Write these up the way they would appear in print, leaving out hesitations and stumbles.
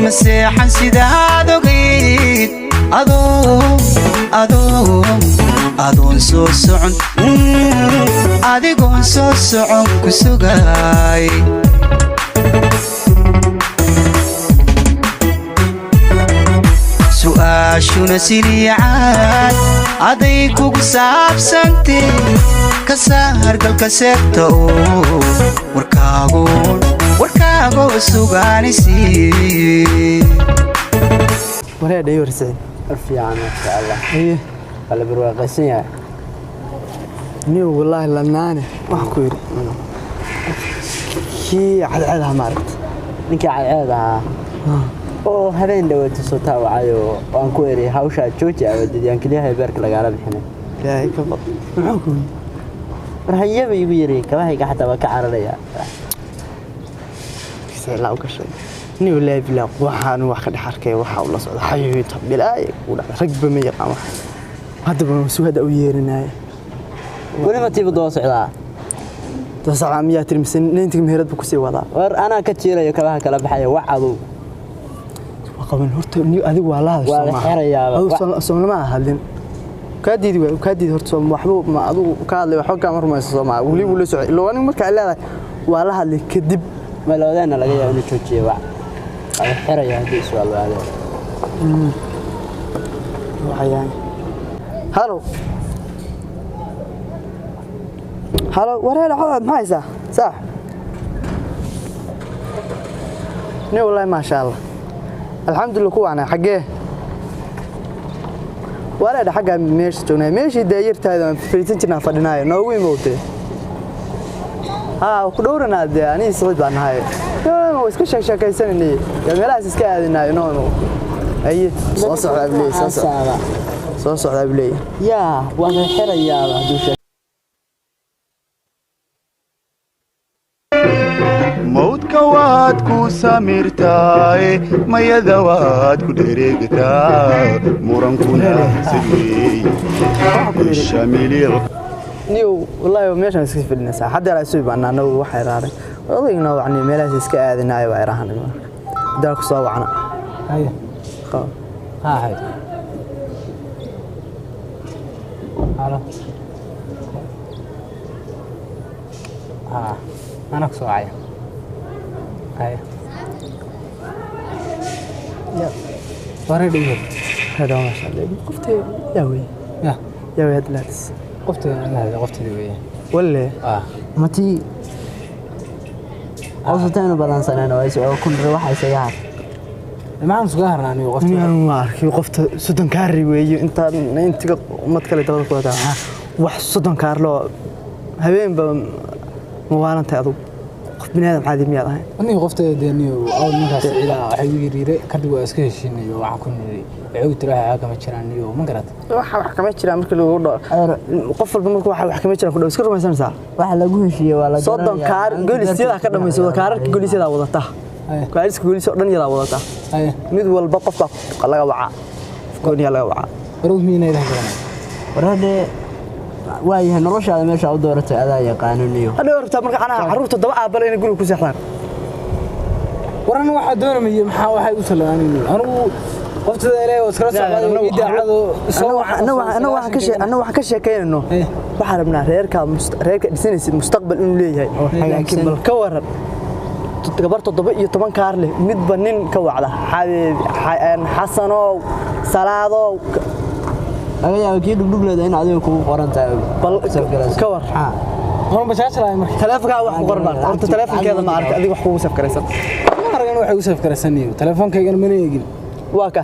Ma seexan sidaad ogayd, adoo adoo adoon soo socon, adigoon soo socon ku sugaay. Su'aashuna siliicaad aday kugu saabsantee, ka saar galka seegta oo warkaagoon warkaagoo sugaanisi. Waree dhayo warsaciid. War fiican, masha Allah. Haye. Waa la barwaaqaysan yahay. Niw wallaahi ladnaane, waxaan ku yidhi kii cadceedaha maaragta. Ninkii cadceed ahaa oo habeen dhaweeto soo taawacay oo aan ku eri hawshaa jooji awadid yaan keliyaha beerka lagaala bixinay. Ilaahay ka baq, muxuu ku yidhi? War hayaba igu yiri, kabahayga xataa waa ka cararayaa. Ilaa u gashay ni wallaahi bilaa waxaan wax ka dhex arkay, waxa uu la socda xayuuta bilaaya kugu dhacda, ragba ma yaqaan wax haddaba suhada u yeerinaya. Weliba tiiba doo socdaa. Tasacaa miyaa tiri mise nayntiga meherad buu kusii wadaa? War anaa ka jiirayo, kabaha kala baxaya wax adow. Waa qaban horta ni adigu waa la hadasho. Waa la xirayaaba. Adigu soomlama hadlin, kaa diidi waay, kaa diidi horta soom waxba ma adigu ka hadlay, waxba kaama rumayso soomaa, weli wuu la socday ilo anigu markaa leedahay waa la hadlay kadib. Maloodeena laga yaabo inuu joojiyo wac, waa la xiraya haddii iswaalwaadeen. Waxayaan halo halo, wareer codad maxaa haysaa saax ni wallaahi maasha Allah, alxamdulillah, ku wacnaa xaggee wareedha xaggaa meesha joognaa, meeshii daayartaada aan fadhiisan jirnaa fadhinaayo, noogu imowdee haa ku dhowranaa dee, anigii Siciid baan nahay, waa iska sheeksheekaysananay yaa meelahaas iska aadinaayo, noo imow aye, soo socdaa biley, soo socda, soo socdaa biley. Yaa waa la xirayaaba hadduu sheeg. Mawdka waad ku samirtaaye, mayada waad ku dhereegtaa, murankuna sidweeye isha miliic. Niyow wallaahi meeshaan iska fadhinaysaa haddeer isu ibaanaa anagu, waxay raaray odaygna wacni meelahaas iska aadinaayo baa irahan marka haddeer ku soo wacna. Haye. Qabo. Haa hay. Halo. Haa. Anaa ku soo wacaya. Haye. Waree dhigo. Hada maasha Allah, qoftee yaa wey? Ya. Yaa wey hadda laadis? Qofteeda aan la hadlay, qofteeda weeye. Walle. Ah. Matii awsataynu balansaneen oo is oo kun waxa isaga har. Maxaan isuga harnaa anigu qofteeda? Ninaan ma arkay qofta 30 kaari weeye, intaa intiga ummad kale dabada ku wadaa wax 30 kaar loo habeenba ma waalantahay adugu, qof bini aadam caadi miyaad ahayn? Aniga qofteeda dee niyo awl ninkaas ciidaa waxay igu yiriire kadib waa iska heshiinay oo waxaan ku niri waxay igu tiri waxa kama jiraan niyo ma garat. Waxa wax kama jiraan markii lagu dhaho, qof walba markuu waxa wax kama jiraan ku dhaho iska rumaysanaysaa. Waxa lagu heshiiyey waa la 30 kaar golisyadaa ka dhamaysa wada kaararka golisyadaa wadata. Haye. Kaariska golis oo dhan yadaa wadata. Haye. Mid walba qof baa laga wacaa, gooniyaa laga wacaa. Barow miinay dhahan karaan. Warade waayahay, noloshaada meesha u dooratay adaa yaqaano niyo. Hadhow rabtaa marka anaa carruurta daba aabale inay guriga ku seexdaan. Waran waxaa doonamaya maxaa waxay u talaanayni anigu qofteeda ilaahay oo iskala socday oo ii daacado soo waca. Anna waxaan ka sheekaynayno Eh. waxaan rabnaa reerka reerka dhisanaysid mustaqbal inuu leeyahay, laakiin bal ka waran gabar 17 kaar leh midba nin ka wacda, xabiib Xasanow, Salaadow. Laga yaabo kii dhugdhugleeda in adiga kugu qoran tahay. Bal ka war. Waran bashaasha lahay marka. Taleefonkaa wax ku qoran baa horta, taleefonkeeda ma arka adiga wax kugu safkaraysan? Ma aragan waxay u safkaraysan telefoonkaygana mana eegin. Waa ka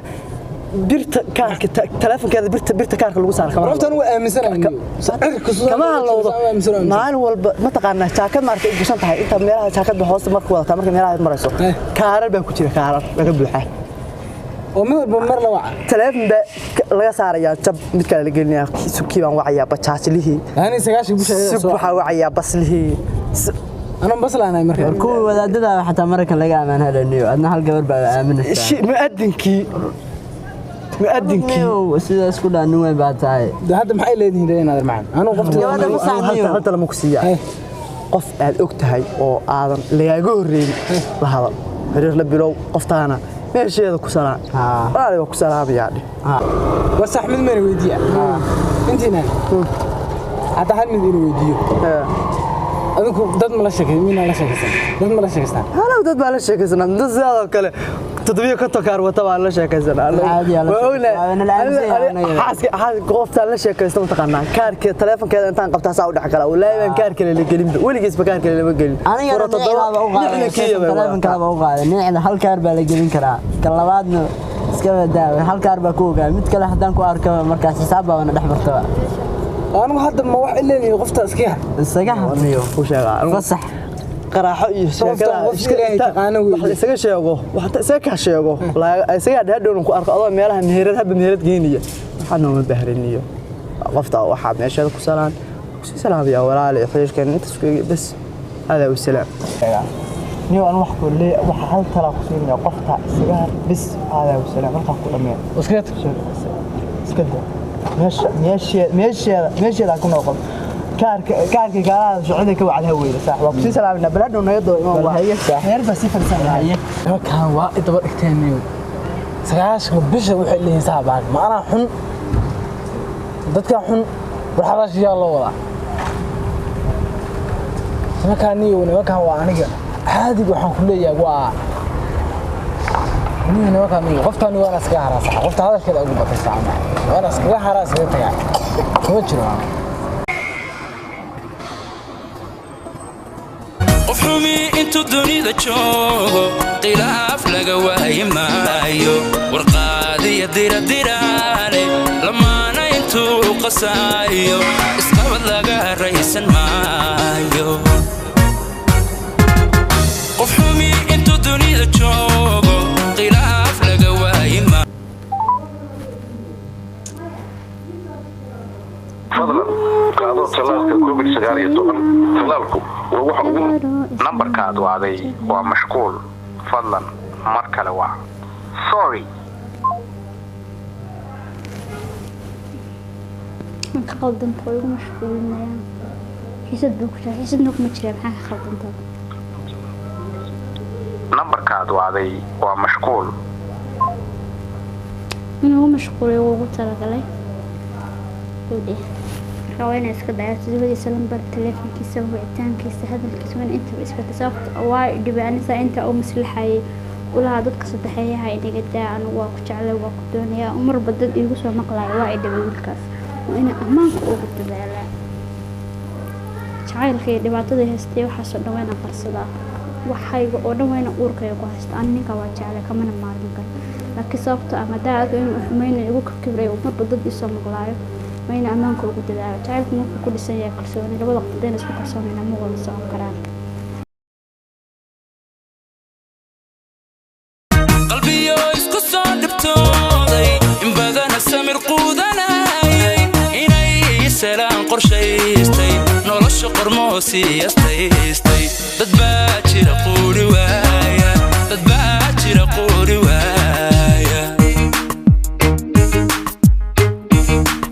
birta kaarka taleefonkeeda birta kaarka lagu saaro kama Qoftan waa aaminsanahay niyo. Cirka soo kama halowdo maalin walba, mataqaanaa jaakad maarka ay gashan tahay inta meelaha jaakadba hoosta marka wadataa, marka meelaha aad marayso Eh. kaarar baa ku jira, kaarar baa ka buuxa. Oo mid walba mar la waca. Taleefon baa laga saarayaa jab, mid kale la gelinayaa, sukii baan wacayaa bajaajlihii. Ani 90 bisha sug waxaa wacayaa baslihii. Ana bas laanahay marka. War kuwii wadaadada xataa markan laga amaan helaniyo, adna hal gabar baa aaminaysaa. Mu'adinkii mu'adinkii. Niyow sidaa isku dhaa, nin weyn baa tahay. De hadda maxay leedihiin de inaad macaan anigu qofteeda Gabadha ma saxniyo. Hal tala ma ku siiyaa? Eh. Qof aad og tahay oo aadan lagaaga horreyn la hadal, xiriir la bilow qoftaana. Meesheeda ku salaan. Walaali, waa ku salaamayaa dheh. War sax, mid mayna weydiiya intiinan hadda hal mid ina weydiiyo. Adinku dad ma la sheekay, mina la sheekaysan, dad ma la sheekaystaan? Halow, dad baa la sheekaysanaa. Dad sidaadoo kale 57 kaar wata baa la sheekaysanaa. Caadi aa la Waa ognahay. sheekaysanaa. Waa nala aaminsan yahay anaga. Xaaska qoftaan la sheekaysto mataqaanaa, kaarka taleefankeeda intaan qabtaa saa u dhex gala. Wallaahi baan kaar kale la gelinba, weligiisba kaar kale lama gelin. Anigana Furo toddoba, nicdaaba u lixdan qaaday kiiya bay taleefon wadataa. kaleba u qaaday. Nicda hal kaar baa la gelin karaa, kan labaadna iska badaawa. Hal kaar baa ku ogaa, mid kale haddaan ku arko markaas xisaab baa wana dhex martaba. Anigu hadda ma wax ileeyahay qofta iska yar? Isaga har. Aniyo ku sheegaa anigu Fasax. Qaraaxo iyo sheekada qof Ilaahay taqaano weeye. Wax la isaga sheego, wax isaga ka sheego, isaga hadhowna ku arko adoo meelaha meherad habba meherad geynaya, waxaa nooma bahriniyo. Qofta waxaa meesheeda ku salaan, kusii salaamaya walaali, xiriirkan intaas ku eegi bas, hada wasalaam. Niyo aan wax ku leey, waxa hal tala ku siinaya: qofta isaga har bis, hada wasalaam, halkaa ku dhammeeyo. Iska tag. Iska daa, meesha meesheeda meesheeda meesheeda ku noqon. Kaarka kaarka kaalaha socda ka wacda weyda. Saax, waa kusii salaaminaa. Balaadhow naga daba imaan. Waa Haye, saax. Heer baa sii fadhisan. Haye. Nimankan waa i daba dhigteen niyow. 90-ka bisha waxay leeyihiin saaxib, ma anaa xun, dadkaa xun, warxabaashiyaa loo wadaa nimankaan niyow. Nimankan waa aniga caadiga waxaan ku leeyahay waa niyo nimankaan niyow. Qoftaan waana iskaga haraa sax, qofta hadalkeeda ugu batay sax, waana iskaga haraa, iskaga tagaa, kuma jiro. Qof xumi intuu dunida joogo khilaaf laga waayi maayo. Warqaadiya diradiraale lamaana intuu qasaayo isqabad laga raysan maayo. Qof xumi intuu dunida joogo khilaaf laga waayi maayo. Fadlan qaado tallaalka COVID-19. Tallaalku waa waxa ugu Nambarka aad wacday waa mashquul, fadlan mar kale wac. Sorry. Ma ka qaldanta oo igu mashquulinayaan? Xiisad buu ku jira, xiisadna kuma jira. Maxaa ka qaldanta? Nambarka aad wacday waa mashquul. Inuu igu mashquuliyo wuu ugu talagalay gabdhe. Marka waa inaa iska dayaa sawiradiisa, lambar taleefankiisa, wicitaankiisa, hadalkiisa, waa in intaba isbata. Sababta waa dhibaanisa inta uu maslaxayay ulahaa dadka saddexeeyaha inaga daa. Anigu waa ku jeclay, waa ku doonayaa, marba dad iigu soo maqlaya. Waa i dhibay wiilkaas, waa inaa ammaanka ugu dadaalaa. Jacaylka iyo dhibaatada haystay waxaasoo dhan waa inaan qarsadaa. Waxayga oo dhan waa inaan uurkayga ku haysta. Ani ninka waa jeclay, kamana maarmi karo, laakiin sababta ah maadaama inuu xumeynayo, igu kibrayo, marba dad isoo maqlaayo, waa inaan ammaanka ugu dadaalo. Jacaylku markuu ku dhisan yahay kalsooni, labada qof hadayna isku kalsoonayna ma wada socon karaan. Qalbiyo isku soo dhibtooday in badana samir quudanayay inay salaan qorshaystay nolosha qormoo siiyastaystay. Dad baa jira quuri waaya, dad baa jira quuri waaya.